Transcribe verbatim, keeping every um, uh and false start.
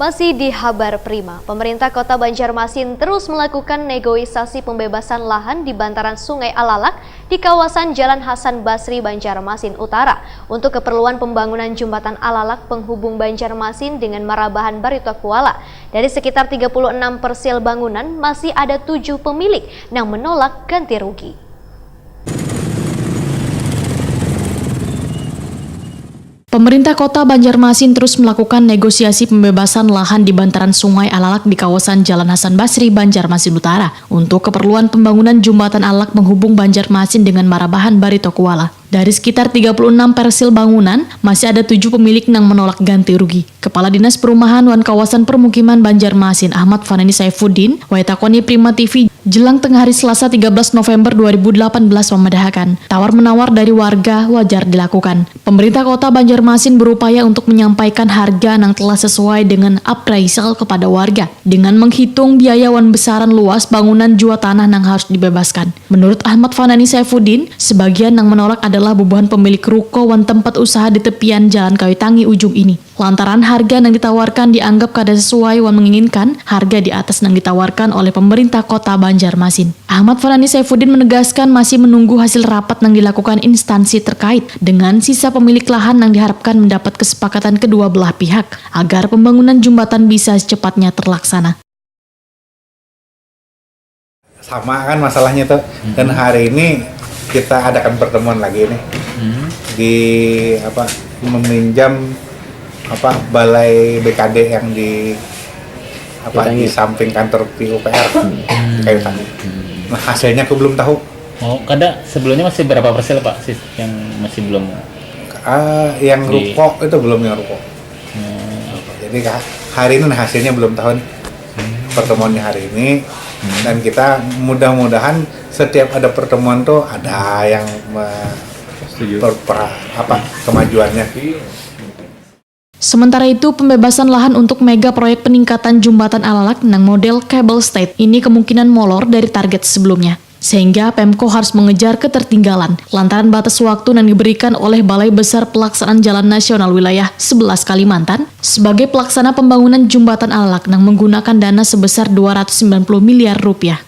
Masih di Habar Prima, pemerintah kota Banjarmasin terus melakukan negosiasi pembebasan lahan di bantaran Sungai Alalak di kawasan Jalan Hasan Basri, Banjarmasin Utara, untuk keperluan pembangunan jembatan Alalak penghubung Banjarmasin dengan Marabahan, Barito Kuala. Dari sekitar tiga puluh enam persil bangunan, masih ada tujuh pemilik yang menolak ganti rugi. Pemerintah Kota Banjarmasin terus melakukan negosiasi pembebasan lahan di bantaran Sungai Alalak di kawasan Jalan Hasan Basri, Banjarmasin Utara, untuk keperluan pembangunan jembatan Alalak penghubung Banjarmasin dengan Marabahan, Barito Kuala. Dari sekitar tiga puluh enam persil bangunan, masih ada tujuh pemilik yang menolak ganti rugi. Kepala Dinas Perumahan wan Kawasan Permukiman Banjarmasin, Ahmad Fanani Saifuddin, wayatakoni Prima T V jelang tengah hari Selasa tiga belas November dua ribu delapan belas memadahakan, tawar-menawar dari warga wajar dilakukan. Pemerintah Kota Banjarmasin berupaya untuk menyampaikan harga yang telah sesuai dengan appraisal kepada warga, dengan menghitung biaya wan besaran luas bangunan jua tanah yang harus dibebaskan. Menurut Ahmad Fanani Saifuddin, sebagian yang menolak adalah bubuhan pemilik ruko wan tempat usaha di tepian Jalan Kayu Tangi ujung ini. Lantaran harga yang ditawarkan dianggap kada sesuai wan menginginkan harga di atas yang ditawarkan oleh pemerintah Kota Banjarmasin. Ahmad Fanani Saifuddin menegaskan masih menunggu hasil rapat yang dilakukan instansi terkait dengan sisa pemilik lahan yang diharapkan mendapat kesepakatan kedua belah pihak agar pembangunan jembatan bisa secepatnya terlaksana. Sama kan masalahnya tuh. Dan hari ini kita adakan pertemuan lagi nih di apa, meminjam apa, balai B K D yang di apa, di samping kantor P U P R di Kayu Tangi. Nah, hasilnya aku belum tahu. Oh, kada, sebelumnya masih berapa persil, Pak, sis, yang masih belum? Ah, yang ruko itu belum, yang ruko. Jadi ka- hari ini, nah, hasilnya belum tahu nih, pertemuannya hari ini. Dan kita mudah-mudahan setiap ada pertemuan tuh ada yang me- Setuju. per- per- apa, kemajuannya. Sementara itu, pembebasan lahan untuk mega proyek peningkatan jembatan Alalak nang model cable stayed ini kemungkinan molor dari target sebelumnya. Sehingga Pemko harus mengejar ketertinggalan lantaran batas waktu yang diberikan oleh Balai Besar Pelaksanaan Jalan Nasional Wilayah sebelas Kalimantan sebagai pelaksana pembangunan jembatan Alalak yang menggunakan dana sebesar dua ratus sembilan puluh miliar rupiah.